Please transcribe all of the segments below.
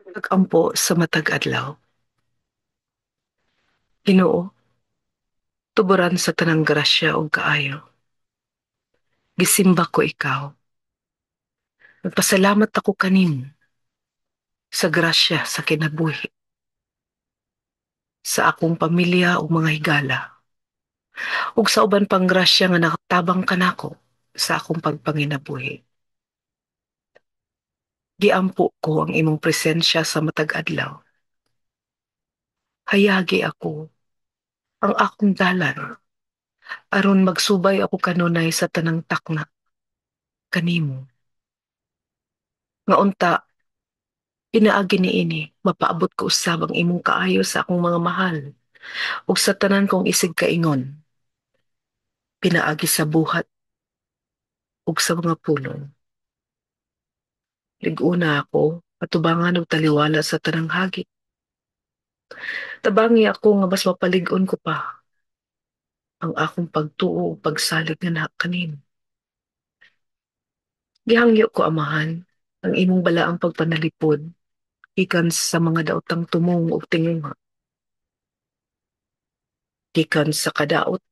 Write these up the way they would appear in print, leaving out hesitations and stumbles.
Pag-ampo sa matag adlaw. Ginoo, tuboran sa tanang grasya ug kaayo. Gisimba ko ikaw. Nagpasalamat ako kanimo sa grasya sa kinabuhi, sa akong pamilya ug mga higala, ug sa uban pang grasya nga nakatabang kanako sa akong pagpanginabuhi. Giampo ko ang imong presensya sa matag adlaw. Hayagi ako ang akong dalan aron magsubay ako kanunay sa tanang takna kanimo. Nga unta pinaagi niini mapaabot ko usab ang imong kaayo sa akong mga mahal ug sa tanan kong isig kaingon pinaagi sa buhat ug sa mga pulong. Lig-una ako atubangan og taliwala sa tanang hagi. Tabangi ako nga mas mapalig-on ko pa ang akong pagtuo ug pagsalig nga kanimo. Gihangyo ko, Amahan, ang imong balaang pagpanalipod gikan sa mga daotang tumong ug tinguha, gikan sa kadaot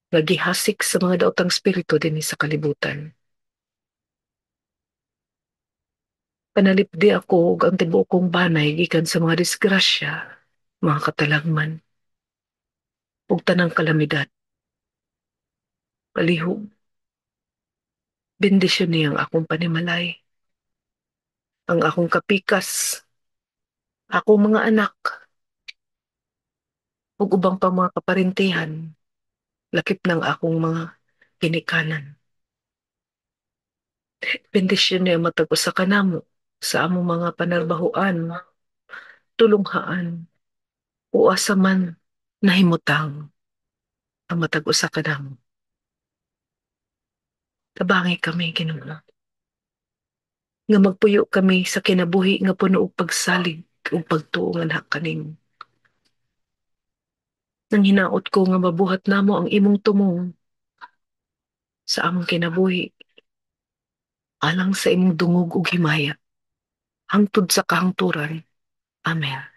nga gihasik sa mga daotang espiritu dinhi sa kalibutan. Panalipdi ako ug ang tibuok kong banay gikan sa mga disgrasya, mga katalagman, ug tanang kalamidad. Palihog, bendisyon ang akong panimalay, ang akong kapikas, akong mga anak, ug ubang pang mga kaparintihan, lakip ng akong mga ginikanan. Bendisyon niya matag usa kanamo sa among mga panarbahuan, tulunghaan, o asa man nahimutang ang matag usa kanamo. Tabangi kami, Ginoo, nga magpuyo kami sa kinabuhi nga puno og pagsalig ug pagtuo nganha kanimo. Nang hinaot ko nga mabuhat namo ang imong tumong sa among kinabuhi alang sa imong dungog ug himaya hangtod sa kahangturan. Amen.